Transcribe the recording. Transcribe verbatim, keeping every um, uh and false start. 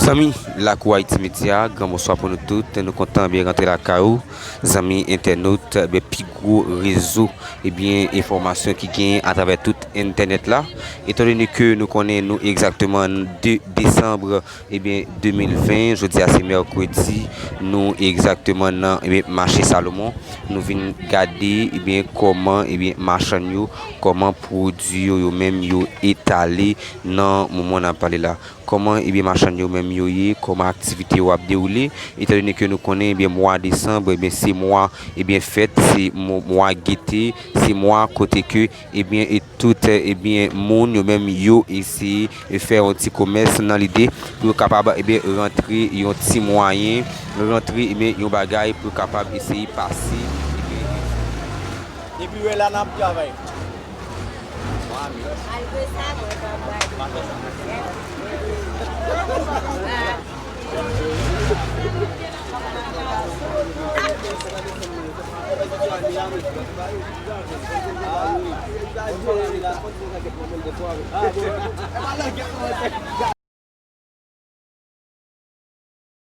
Zanmi Lakou Haiti Media, gran bonswa pou nou tout. Nou kontan byen rantre lakay ou, zanmi entènot, ebyen, pi gwo rezo, ebyen, enfòmasyon ki genyen atravè tout entènèt la. Etandone ke nou konnen nou egzakteman de desanm, ebyen, de mil ven, jodi a se mèkredi, nou egzakteman nan, ebyen, mache Salomon. Nou vin gade, ebyen, kòman, ebyen, machann yo, kòman pwodui yo, yo menm, yo etale nan moman n ap pale la. Kòman, ebyen, machann yo menm yo ye, kòman aktivite yo ap dewoule, etandone ke nou konnen, ebyen, mwa desanm, ebyen, se mwa, ebyen, fèt, se mo-, mwa gete, se mwa kote ke, ebyen, e tout, ebyen, moun yo menm yo eseye fè yon ti komès nan lide pou yo kapab, ebyen, rantre yon ti mwayen, rantre, ebyen, yon bagay pou yo kapab eseye pase, ebyen, Depi wè la n ap travay. Malgre sa, mwen pa bay.